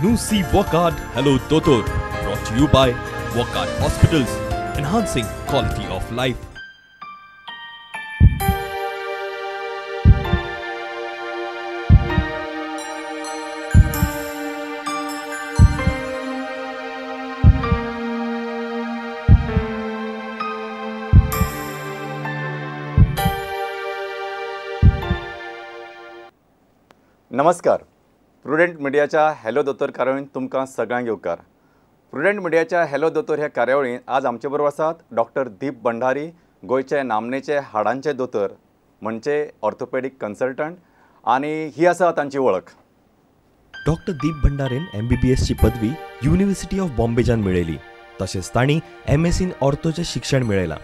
Nusi Wockhardt Hello Dotor, brought to you by Wockhardt Hospitals, enhancing quality of life. नमस्कार, prudent मिडियाच्या hello दोतोर कार्यावळींत तुमकां सगळ्यांक येवकार. प्रुडंट मिडियाच्या हॅलो दोतोर ह्या कार्यावळींत आज आमचे बरोबर आसात डॉक्टर दीप भंडारी, गोंयचे नामनेचे हाडांचे दोतोर म्हणजे ऑर्थोपेडीक कन्सल्टंट, आनी ही आसा तांची वळख. डॉक्टर दीप भंडारीन MBBSची पदवी युनिव्हर्सिटी ऑफ बॉम्बेच्यान मेळयली. तशेंच तांणी MS इन ऑर्थोचें शिक्षण मेळयलां.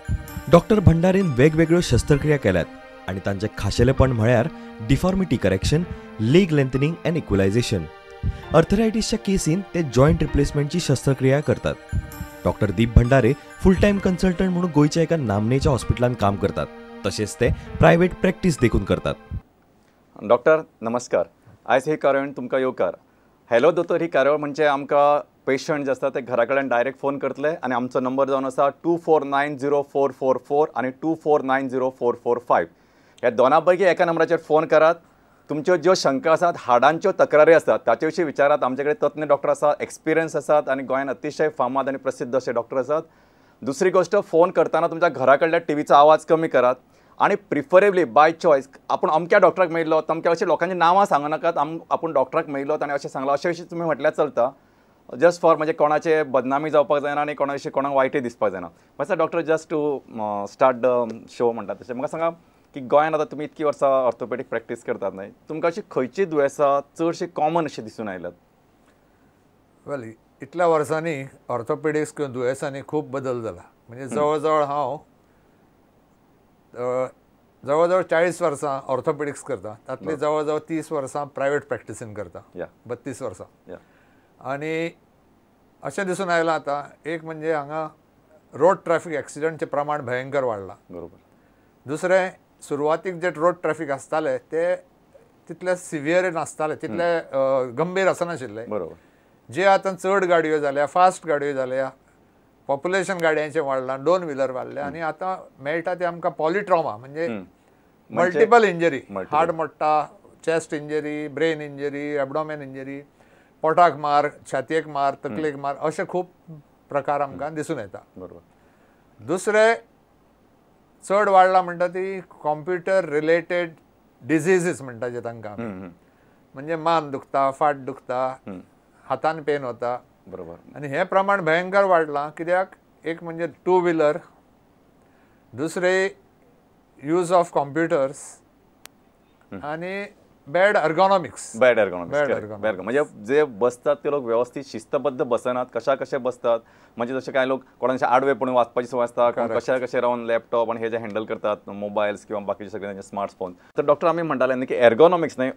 डॉक्टर भंडारीन वेगवेगळ्यो शस्त्रक्रिया केल्यात आनी तांचें खाशेलेपण म्हळ्यार deformity correction, leg lengthening and equalisation. अर्थरायटीसच्या केसीन ते जॉयंट रिप्लेसमेंटची शस्त्रक्रिया करतात. Doctor Deep Bhandare full time consultant म्हणून गोंयच्या एका नामनेच्या हॉस्पिटलांत काम करतात. तशेंच ते प्रायव्हेट प्रॅक्टीस देखून करतात. डॉक्टर नमस्कार, आयज ही कार्यावळीन तुमकां येवकार. हॅलो दोतोर ही कार्यावळ म्हणजे आमकां पेशंट जे आसता ते घरा कडल्यान डायरेक्ट फोन करतले आनी आमचो नंबर जावन आसा 2490444 आनी 2490445. ह्या दोना पैकी एका नंबराचेर फोन करात. तुमच्यो ज्यो शंका आसात, हाडांच्यो तक्रारी आसात ताचे विशीं विचारात. आमचे कडेन तज्ञ डॉक्टर आसात, एक्सपिरियन्स आसात आनी गोंयांत अतिशय फामाद आनी प्रसिद्ध अशे डॉक्टर आसात. दुसरी गोश्ट, फोन करतना तुमच्या घरा कडल्या टिवीचो आवाज कमी करात आनी प्रिफरेबली बाय चॉयस आपूण अमक्या डॉक्टराक मेळिल्लो तमक्या अशें लोकांची नांवां सांगू नाकात. आपूण डॉक्टराक मेळिल्लो ताणें अशें सांगलां अशें विशीं तुमी म्हटल्यार चलता. जस्ट फॉर म्हणजे कोणाचे बदनामी जावपाक जायना आनी कोणा विशीं कोणाक वायटय दिसपाक जायना. मातसो doctor, just to start the show म्हणटा तशें म्हाका सांगा की गोंयांत आतां तुमी इतकी वर्सां ऑर्थोपेडीक प्रॅक्टीस करतात न्हय, तुमकां अशी खंयची दुयेंसां चडशीं कॉमन अशीं दिसून आयल्यात? वेल, इतल्या वर्सांनी ऑर्थोपेडिक्स किंवा दुयेंसांनी खूब बदल जाला. म्हणजे जवळ जवळ हांव जवळ जवळ 40 वर्सां ऑर्थोपेडिक्स करता, तातली जवळ जवळ 30 वर्सां प्रायवेट प्रॅक्टिसीन करता, 32 वर्सां. आनी अशें दिसून आयलां आतां, एक म्हणजे हांगा रोड ट्रॅफिक एक्सिडंटचें प्रमाण भयंकर वाडलां. बरोबर. दुसरें, सुरवातीक जे रोड ट्रॅफिक आसताले ते तितले सिवियर नासताले, तितले गंभीर आसनाशिल्ले. बरोबर. जे आतां चड गाडयो जाल्या, फास्ट गाडयो जाल्या, पॉप्युलेशन गाडयांचें वाडलां, 2 व्हिलर वाडले आनी आतां मेळटा ते आमकां पॉलिट्रॉमा, म्हणजे मल्टिपल इंजरी, हाड मोडटा, chest injury, brain injury, abdomen injury, पोटाक मार, छातयेक मार, तकलेक मार, अशे खूब प्रकार आमकां दिसून येता. बरोबर. दुसरें चड वाडला म्हणटा ती कॉम्प्युटर रिलेटेड डिझिजीस म्हणटा जे तांकां, म्हणजे मान दुखता, फाट दुखता, हातान पेन वता. बरोबर. आनी हें प्रमाण भयंकर वाडलां कित्याक, एक म्हणजे 2 व्हिलर, दुसरें यूज ऑफ कॉम्प्युटर्स आनी बॅड अर्गोनॉमिक्स. बॅड अर्गोनॉमिक्स म्हणजे जे बसतात ते लोक व्यवस्थित शिस्तबद्ध बसनात, कशा कशे बसतात. म्हणजे जशे कांय लोक कोणाचे आडवे पडून वाचपाची संवय आसता, कोण कशा कशे रावन लॅपटॉप आनी हे जे हँडल करतात मोबायल्स किंवा बाकीचे सगळे त्यांचे स्मार्टफोन. तर डॉक्टर, आमी म्हणटाले न्ही की एर्गोनॉमिक्स न्हय,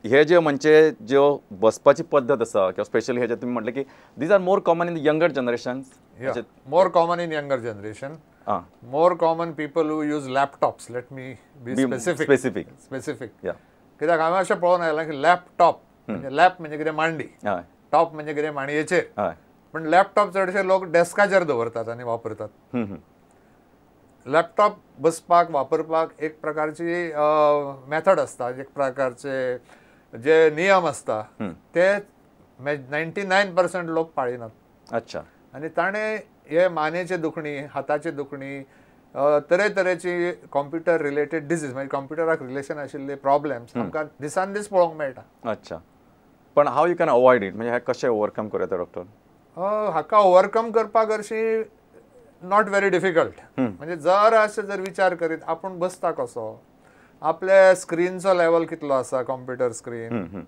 हे जे म्हणजे ज्यो बसपाची पद्दत आसा किंवा स्पेशली हे जे तुमी म्हटलें की these are more common in the younger generation. More common in younger generation, more common people who use laptops. Let me be specific. Specific कित्याक हांवें अशें पळोवन आयलां की लॅपटॉप म्हणजे लॅप म्हणजे कितें मांडी, टॉप म्हणजे कितें मांडयेचेर, पण लॅपटॉप चडशे लोक डेस्काचेर दवरतात आनी वापरतात. लॅपटॉप बसपाक वापरपाक एक प्रकारची मेथड आसता, एक प्रकारचे जे नियम आसता ते 99% लोक पाळिनात. अच्छा. आनी ताणें हे मानेचे दुखणी, हाताचे दुखणी, तरेतरेची कॉम्प्युटर रिलेटेड डिजीज, म्हणजे कॉम्प्युटराक रिलेशन आशिल्ले प्रॉब्लेम्स आमकां दिसान दीस पळोवंक मेळटा. अच्छा. पण how you can avoid it, म्हणजे हे कशें ओवरकम करूं येता डॉक्टर? हाका ओवरकम करपाक हरशीं not very difficult. म्हणजे जर अशें जर विचार करीत आपूण बसता कसो, आपल्या स्क्रीनचो लेवल कितलो आसा, कॉम्प्युटर स्क्रीन,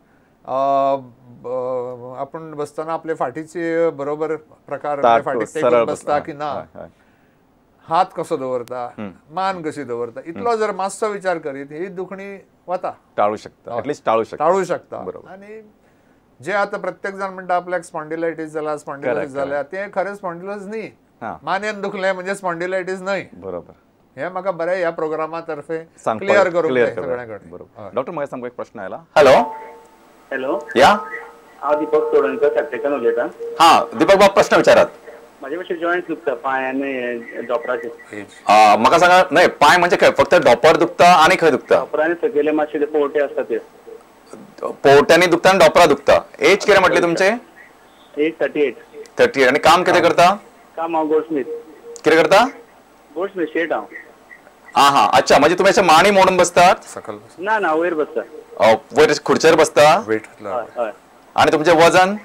आपूण बसतना आपले फाटीची बरोबर प्रकार, फाटीक तेकून बसता की ना, हात कसो दवरता, मान कशी दवरता, इतलो जर मातसो विचार करीत ही दुखणी वता, टाळू शकता, एटलिस्ट टाळू शकता, टाळू शकता. आनी जे आतां प्रत्येक जाण म्हणटा आपल्याक स्पॉन्डिलायटीस जाला, स्पॉन्डिलोसिस जाल्या, तें खरें स्पॉन्डिलोसिस न्ही. मानेन दुखलें म्हणजे स्पॉन्डिलायटीस न्हय. बरोबर. हे म्हाका बरें ह्या प्रोग्रामा तर्फे क्लियर करूंक जाय सगळ्यां कडेन. बरोबर. डॉक्टर म्हाका सामको एक प्रश्न आयला. हॅलो. हॅलो. या. हांव दीपक चोडणकर सातेच्यान उलयतां. हां दीपक बाब प्रश्न विचारात. म्हाजे मातशे जॉयंट दुखता पांय आनी धोपराचे. म्हाका सांगा न्हय पांय म्हणजे खंय फक्त धोपर दुखता आनी खंय दुखता? धोपरा आनी सकयले मातशे ते पोवटे आसता ते. पोवट्यांनी दुखता आनी धोपरा दुखता. एज कितें म्हटली तुमचे? एज 38. 38. आनी काम कितें करता? काम हांव गोल्डस्मीथ. कितें करता? गोल्डस्मीथ शेट हांव. आं हां अच्छा म्हणजे तुमी अशें माणी मोडून बसतात? ना ना वयर बसता. वयर खुर्चेर बसता? हय. आनी तुमचें वजन?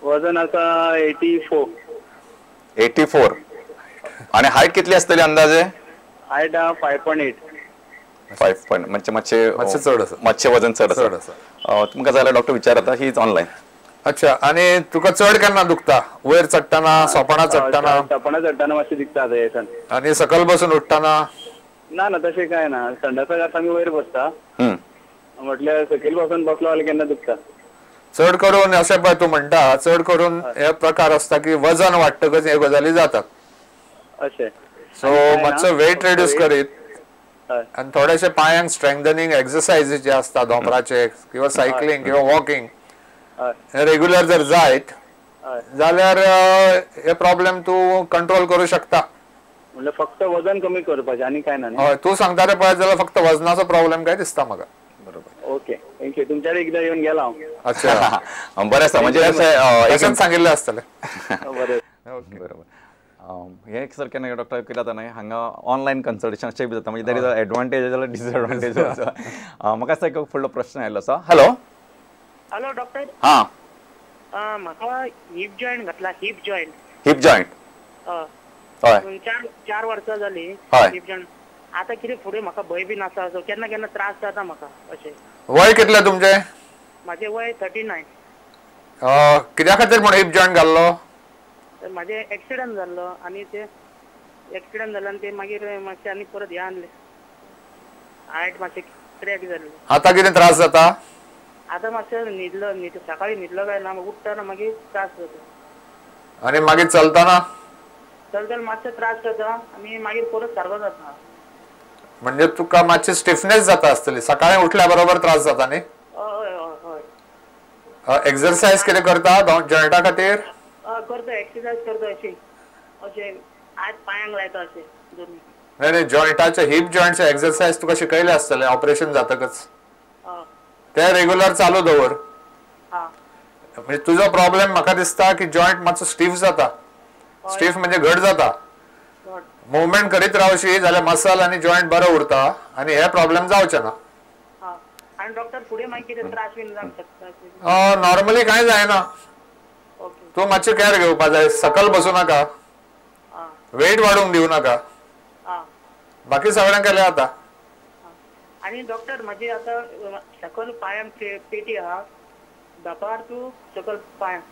वजन आसा 84. 84. आनी हायट कितली आसतली अंदाजे? हायट 5.8. 5. म्हणजे मातशें मातशें चड आसा. मातशें वजन चड आसा. तुमकां जाल्यार डॉक्टर विचारता ही is online. अच्छा आनी तुका चड केन्ना दुखता? वयर चडटना सोपणां चडटना? सोपणां चडटना मातशें दुखता आतां हेसान. आनी सकयल बसून उठ्ठना? ना ना तशें कांय ना. संडासाक आतां आमी वयर बसता म्हटल्यार सकयल बसून बसलो जाल्यार केन्ना दुखता. चड करून अशें पळय तूं म्हणटा चड करून हे प्रकार आसता की वजन वाडटकच ह्यो गजाली जातात. अशें सो मातसो वेट रिड्यूस करीत आनी थोडेशे पांयांक स्ट्रेंथनिंग एक्सरसाइज जे आसता धोंपराचे किंवा सायकलिंग किंवा वॉकिंग रेग्युलर जर जायत जाल्यार हे प्रॉब्लेम तूं कंट्रोल करूं शकता. म्हणल्यार फक्त वजन कमी करपाचें आनी कांय ना? हय तूं सांगता तें पळयत जाल्यार फक्त वजनाचो प्रॉब्लेम काय दिसता म्हाका. बरोबर. Okay thank you. तुमच्याकडे एकदा येवन गेला हांव. अच्छा बरें आसा. म्हणजे अशें सांगिल्लें आसतलें. बरें बरोबर. हें सारकें न्हय डॉक्टर कितें जाता न्हय हांगा ऑनलायन कन्सल्टेशन अशें बी जाता म्हणजे there is a advantage जाल्यार डिसएडवांटेज आसा. म्हाका दिसता एक फुडलो प्रश्न आयिल्लो आसा. Hello hello doctor. हां म्हाका हिप जॉयंट घातला. Hip joint. Hip joint हय. 4 वर्सां जाली हिप जॉयंट. आतां कितें फुडें म्हाका भंय बीन आसा असो केन्ना केन्ना त्रास जाता म्हाका अशें. वय कितलें तुमचें? म्हाजें वय 39. कित्या खातीर म्हूण हिप जॉयंट घाल्लो? म्हाजें एक्सिडंट जाल्लो आनी ते एक्सिडंट जालो आनी ते मागीर मातशें आनी परत हें आहलें हायट मातशें क्रॅक जाल्लें. आतां कितें त्रास जाता? आतां मातशें न्हिदलो सकाळीं न्हिदलो काय ना उठ्ठना मागीर त्रास जाता. आनी मागीर चलतना? चलतना मातशें त्रास जाता आनी मागीर परत सारको जाता. म्हणजे तुका मातशी स्टिफनेस जाता आसतली सकाळीं उठल्या बरोबर त्रास जाता न्ही? हय हय हय. एक्सरसायज कितें करता जॉयंटा खातीर? करता एक्सरसायज करता अशी अशें हात पांयांक लायता अशें दोनी. न्ही न्ही जॉयंटाचे हिप जॉयंटचे एक्सरसायज तुका शिकयले आसतले ऑपरेशन जातकच. ते रेग्युलर चालू दवर. म्हणजे तुजो प्रॉब्लेम म्हाका दिसता की जॉयंट मातसो स्टीफ जाता. स्टीफ म्हणजे घट जाता. मुवमेंट करीत रावशी जाल्यार मसल आनी जॉयंट बरो उरता आनी हे प्रॉब्लेम जावचे ना. आनी डॉक्टर फुडें मागीर कितें त्रास बीन जावंक शकता? नॉर्मली कांय जायना. तूं मातशी कॅर घेवपा जाय. सकयल बसूं नाका. वेट वाडोवंक दिवं नाका. बाकी सगळें केलें आतां. आनी डॉक्टर म्हाजी आतां सकयल पांयांक पेटी आहा धोपार तूं सकयल पांयांक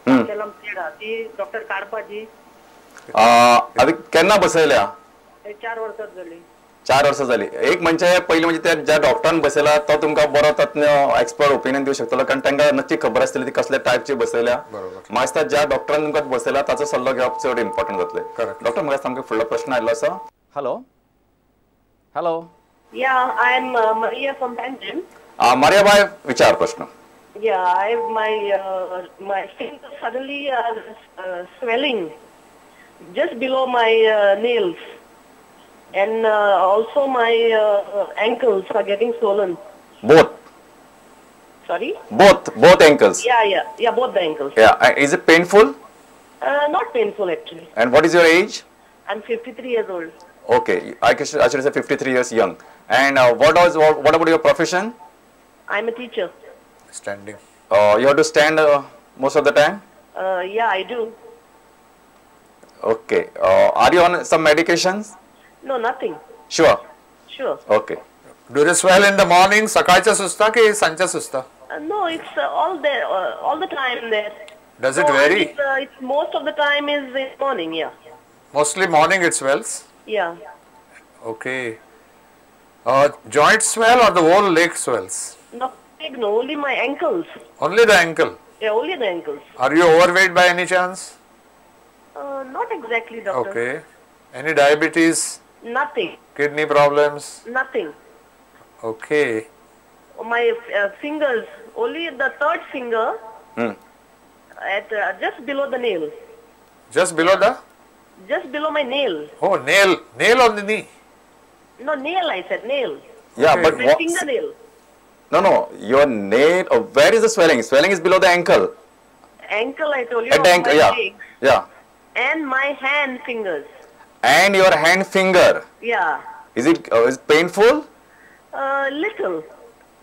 प्लेट आहा ती डॉक्टर काडपाची? आतां केन्ना बसयल्या? 4 वर्सां जाली. 4 वर्सां जाली. एक म्हणजे पयलीं म्हणजे त्या ज्या डॉक्टरान बसयला तो तुमकां बरो तज्ञ एक्सपर्ट ओपिनियन दिवं शकतलो कारण तांकां नक्की खबर आसतली ती कसल्या टायपची बसयल्या. म्हाका दिसता ज्या डॉक्टरान तुमकां बसयला ताचो सल्लो घेवप चड इम्पॉर्टंट जातलें. डॉक्टर म्हाका सामको फुडलो प्रश्न आयिल्लो आसा. Hello hello. Yeah, I am Maria from Panjim. Maria bye विचार प्रश्न. Yeah, I have my finger suddenly swelling just below my nails, and also my ankles are getting swollen. Both? Sorry? Both ankles. Yeah, both the ankles. Yeah, is it painful? Not painful actually. And what is your age? I'm 53 years old. Okay, I should say 53 years young. And what about your profession? I'm a teacher. Standing. You have to stand most of the time? Yeah, I do. Okay. Are you on some medications? No, nothing. Sure? Sure. Okay. Do you swell in the morning? सकाळच्या सुस्ता की सांजच्या सुस्ता? No, it's all the time there. Does it vary? It's most of the time is in morning, yeah. Mostly morning it swells? Yeah. Okay. Joint swell or the whole leg swells? No, no, only my ankles. Only the ankle? Yeah, only the ankles. Are you overweight by any chance? Not exactly, doctor. Okay. Any diabetes? Nothing. Kidney problems? Nothing. Okay. My fingers, only the third finger At just below the nail. Just below the? Just below my nail. Oh, nail. Nail on the knee. No, nail, I said, nail. Yeah, but my fingernail. No, no, your nail, where is the swelling? Swelling is below the ankle. Ankle, I told you. At the ankle, yeah. Leg. Yeah. And my hand fingers. And your hand finger. Yeah. Is it painful? Little.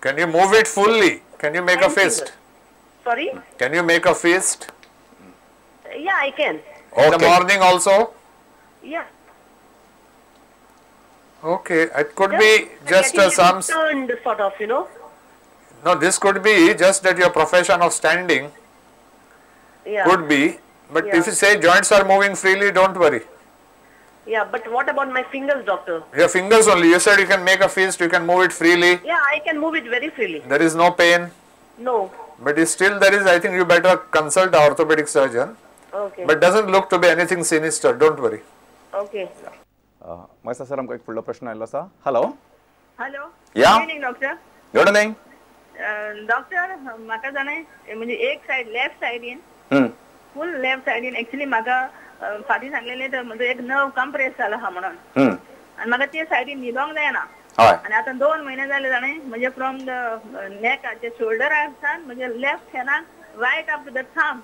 Can you move it fully? Can you make hand a fist? Finger. Sorry? Can you make a fist? Yeah, I can. Okay. In the morning also? Yeah. Okay, it could be just some... Turned sort of, you know. No, this could be just that your profession of standing. Yeah. Could be. But yeah. If you say joints are moving freely, don't worry. Yeah, but what about my fingers, doctor? Your fingers only. You said you can make a fist, you can move it freely. Yeah, I can move it very freely. There is no pain? No. But still there is, I think you better consult an orthopedic surgeon. Okay. But doesn't look to be anything sinister, don't worry. Okay. Maisa sir, आमकां एक फुडलो प्रश्न आयलो आसा. Hello. Hello. Yeah. Good evening, doctor. Good evening. Doctor, म्हाका जाणें म्हणजे एक सायड लेफ्ट सायडीन फूल लेफ्ट सायडीन एक्चुअली म्हाका फाटीं सांगलेलें तर म्हजो एक नर्व कंप्रेस जाला आहा म्हणून आनी म्हाका ते सायडीन न्हिदोंक जायना आनी आतां 2 म्हयने जाले जाणें म्हणजे फ्रॉम the नॅकाचे शोल्डराक सान म्हणजे लेफ्ट हॅनाक right up to the thumb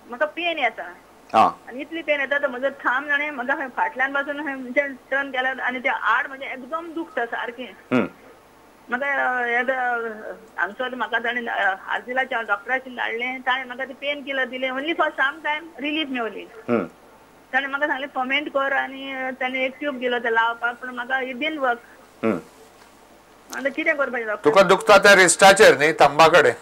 म्हाका पेन येता आनी इतली पेन येता तर म्हजो थांब जाणें म्हाका फाटल्यान पासून म्हणजे टर्न केल्यार आनी ते आड म्हणजे एकदम दुखता सारकें. म्हाका हांगसर म्हाका ताणें आर्जिलाच्या डॉक्टराचेर धाडलें, ताणें म्हाका ते पेन किलर दिलें only for some time relief मेवली. ताणें म्हाका सांगलें फॉमेंट कर आनी ताणें एक ट्यूब दिलो ते लावपाक, पूण म्हाका it didn't work. आतां कितें करपाचें डॉक्टर? तुका दुखता त्या रिस्टाचेर न्ही, थंबा कडेन?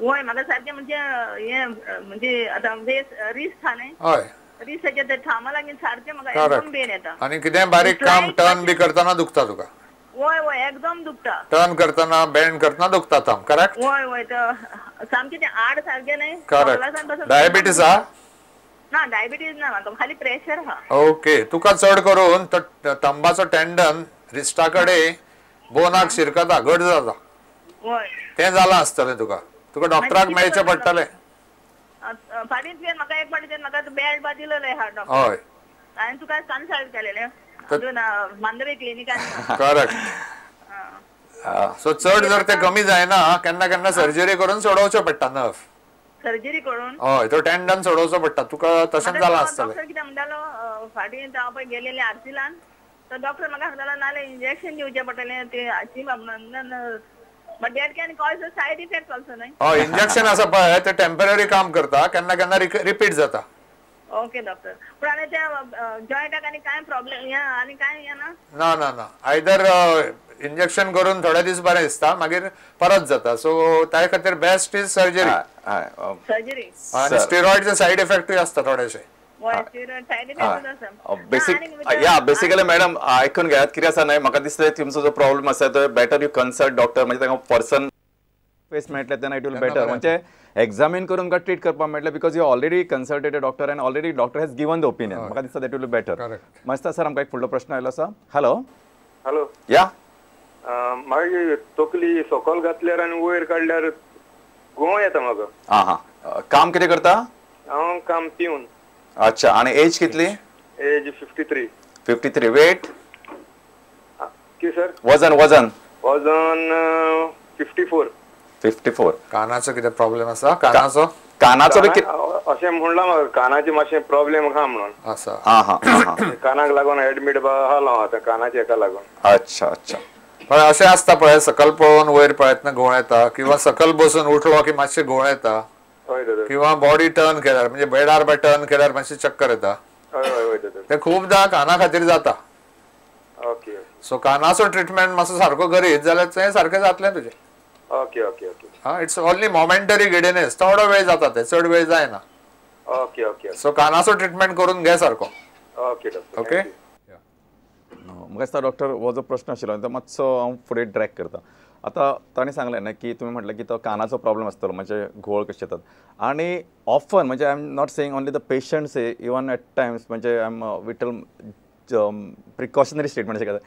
वय, म्हाका सारकें म्हणजे हें म्हणजे आतां रिस्ट आहा न्ही, हय, रिस्टाचेर ते थांबा लागीं सारकें म्हाका एकदम पेन येता. आनी कितें बारीक काम टर्न बी करतना दुखता तुका? वय वय, एकदम दुखता. टर्न करतना, बेंड करतना दुखता थंब, करेक्ट? वय वय, सामकें तें आड सारकें न्ही. करेक्ट. डायबिटीज आहा? ना, डायबिटीज ना म्हाका, खाली प्रेशर आहा. ओके, तुका चड करून तंबाचो टेंडन रिस्टा कडेन बोनाक शिरकता, घट जाता. वय, तें जालां आसतलें तुका. तुका डॉक्टराक मेळचें पडटलें. फाटीं तुवें म्हाका एक फावटी म्हाका बेल्ट बा दिलेलो आहा डॉक्टर. हय, हांवें तुका कन्सल्ट केलेलें मांद्रे क्लिनिकान. करेक्ट. सो चड जर ते कमी जायना केन्ना केन्ना सर्जरी करून सोडोवचें पडटा नर्व. सर्जरी करून? हय, तो टेंडन सोडोवचो पडटा. तुका तशें जालां आसतलें. डॉक्टर कितें म्हणटालो, फाटीं हांव पळय गेलेलें आर्सिलान, तर डॉक्टर म्हाका सांगतालो नाल्यार इंजेक्शन दिवचें पडटलें ते हाची म्हणून. But that can cause a side effect also न्हय? हय, इंजेक्शन आसा पळय ते टेम्पररी काम करता, केन्ना केन्ना रिपीट जाता. ओके डॉक्टर, पूण आनी त्या जॉयंटाक आनी कांय प्रॉब्लेम हें आनी कांय हें ना? ना ना ना, आयदर इंजेक्शन करून थोडे दीस बरें दिसता, मागीर परत जाता. सो त्या खातीर बेस्ट is surgery. Surgery आनी स्टेरॉइडचे सायड इफेक्टूय आसता थोडेशे. या बेसिकली मॅडम आयकून घेयात कितें आसा न्हय, म्हाका दिसता तुमचो जो प्रॉब्लेम आसा तो बेटर you consult doctor, म्हणजे तांकां पर्सन फेस मेळटलें तेन्ना it will better, म्हणजे एक्झामीन करून तुमकां ट्रीट करपाक मेळटलें, because you already consulted a doctor and already doctor has given the opinion. म्हाका दिसता that will be better. मस्त सर, आमकां एक फुडलो प्रश्न आयलो आसा. हॅलो. हॅलो. या, मागीर तकली सकयल घातल्यार आनी वयर काडल्यार गोंव येता म्हाका. आं हां, काम कितें करता? हांव काम पिवन. अच्छा, आनी एज कितली? एज 53. 53. वेट की सर? वजन वजन वजन 54. 54. कानाचो कितें प्रॉब्लेम आसा? कानाचो कानाचो बी अशें म्हणलां म्हाका, कानाचे मातशें प्रॉब्लेम आहा म्हणून आसा. आं हां, कानाक लागून एडमीट आहा हांव आतां, कानाचे हेका लागून. अच्छा अच्छा. पळय अशें आसता पळय, सकयल पळोवन वयर पळयतना घुंवळ येता, किंवा सकयल बसून उठलो की मातशें घुंवळ येता, किंवा बॉडी टर्न केल्यार म्हणजे बेडार बाय टर्न केल्यार मातशी चक्कर येता. ते खूपदां काना खातीर जाता. ओके, सो कानाचो ट्रिटमेंट मातसो सारको करीत जाल्यार तें सारकें जातलें तुजें. Okay okay okay. हां, it's only momentary giddiness, थोडो वेळ जाता ते, चड वेळ जायना. Okay okay. सो कानाचो ट्रिटमेंट करून घे सारको. Okay doctor. Okay, म्हाका दिसता डॉक्टर हो जो प्रश्न आशिल्लो तो मातसो हांव फुडें ड्रॅग करता. आतां ताणें सांगलें न्हय की तुमी म्हटलें की तो कानाचो प्रॉब्लेम आसतलो, म्हणजे घोळ कशें येतात, आनी ऑफन म्हणजे I am not saying only the patients even at times, म्हणजे I am little precautionary statement अशें करता.